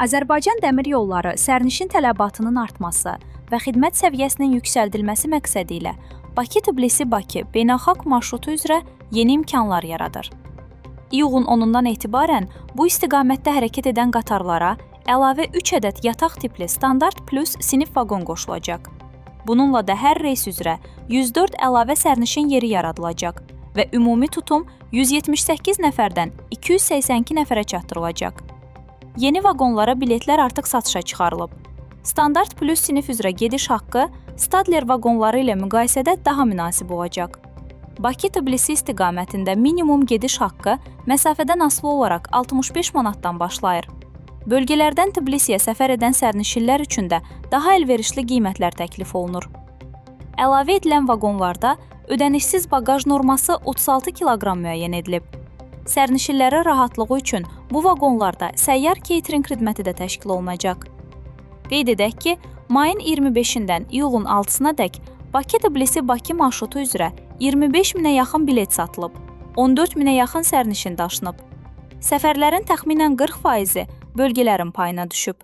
Azərbaycan Dəmir Yolları sərnişin tələbatının artması və xidmət səviyyəsinin yüksəldilməsi məqsədi ilə Bakı-Tbilisi-Bakı beynəlxalq marşrutu üzrə yeni imkanlar yaradır. İyulun 10-undan etibarən bu istiqamətdə hərəkət edən qatarlara əlavə 3 ədəd yataq tipli standart plus sinif vaqon qoşulacaq. Bununla da hər reys üzrə 104 əlavə sərnişin yeri yaradılacaq və ümumi tutum 178 nəfərdən 282 nəfərə çatdırılacaq. Yeni vaqonlara biletlər artıq satışa çıxarılıb. Standart plus sinif üzrə gediş haqqı Stadler vaqonları ilə müqayisədə daha münasib olacaq. Bakı-Tbilisi istiqamətində minimum gediş haqqı məsafədən asılı olaraq 65 manatdan başlayır. Bölgələrdən Tbilisiyə səfər edən sərnişinlər üçün də daha əlverişli qiymətlər təklif olunur. Əlavə edilən vaqonlarda ödənişsiz baqaj norması 36 kiloqram müəyyən edilib. Sərnişinlərin rahatlığı üçün bu vaqonlarda səyyar catering xidməti də təşkil olunacaq. Qeyd edək ki, mayın 25-dən iyulun 6-sına dək Bakı-Tbilisi-Bakı marşrutu üzrə 25 minə yaxın bilet satılıb, 14 minə yaxın sərnişin daşınıb. Səfərlərin təxminən 40%-i bölgələrin payına düşüb.